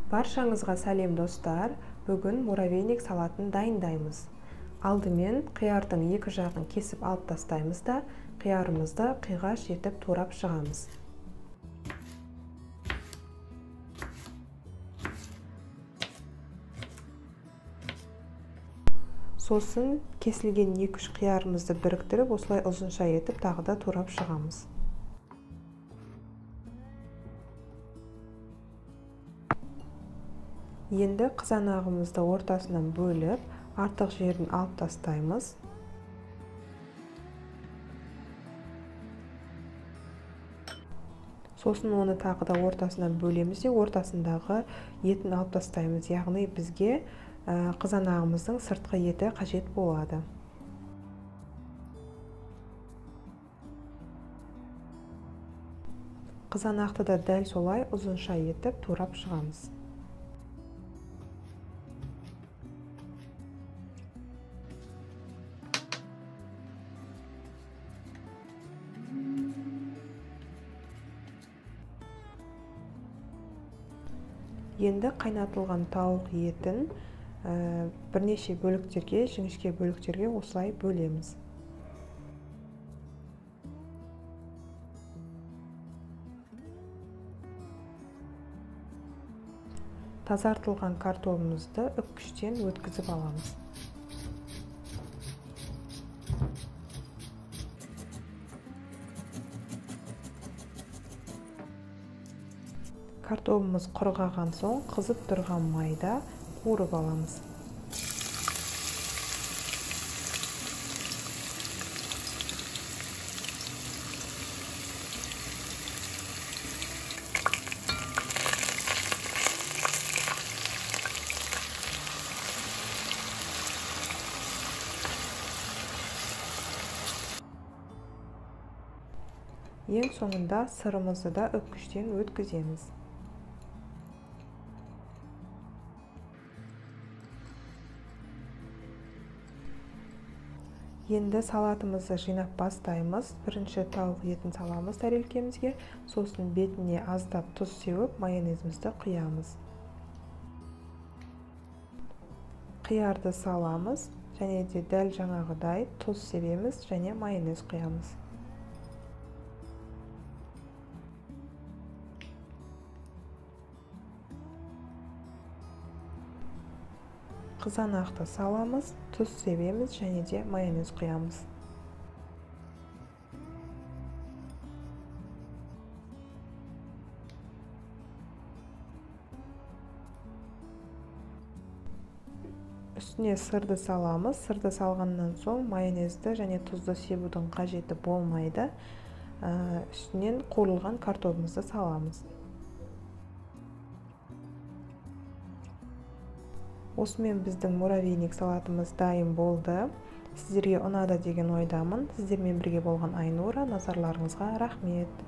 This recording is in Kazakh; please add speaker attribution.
Speaker 1: Баршаңызға сәлем достар. Бүгін муравейник салатын дайындаймыз. Алдымен қиярдың екі жағын кесіп алып тастаймыз да, қиярымызды қиғаш етіп турап шығамыз. Сосын кесілген 2-3 қиярымызды біріктіріп, осылай ұзынша етіп тағы да турап шығамыз. Енді қызанағымызды ортасынан бөліп, артық жерін алып тастаймыз. Сосын оны тағы да ортасынан бөлеміз де, ортасындағы етін алып тастаймыз. Яғни бізге қызанағымыздың сыртқы еті қажет болады. Қызанақты да дәл солай ұзынша етіп турап шығамыз. Енді қайнатылған тауық етін бірнеше бөліктерге, жіңішке бөліктерге осылай бөлеміз. Тазартылған картобымызды үккіштен өткізіп аламыз. Картобымыз құрғаған соң қызып тұрған майда қуырып аламыз. Ең соңында сырымызды да үккіштен өткіземіз. Енді салатымызды жинап бастаймыз. Бірінші тауық етін саламыз тәрелкемізге, сосын бетіне аздап тұз сеуіп, майонезімізді құямыз. Қиярды саламыз және де дәл жаңағыдай тұз себеміз және майонез құямыз. Қызанақты саламыз, тұз себеміз және де майонез құямыз. Үстіне сырды саламыз. Сырды салғаннан соң майонезді және тұзды себудің қажеті болмайды. Үстінен қуырылған картобымызды саламыз. Осымен біздің муравейник салатымыз дайын болды. Сіздерге ұнады деген ойдамын. Сіздермен бірге болған Айнура. Назарларыңызға рахмет.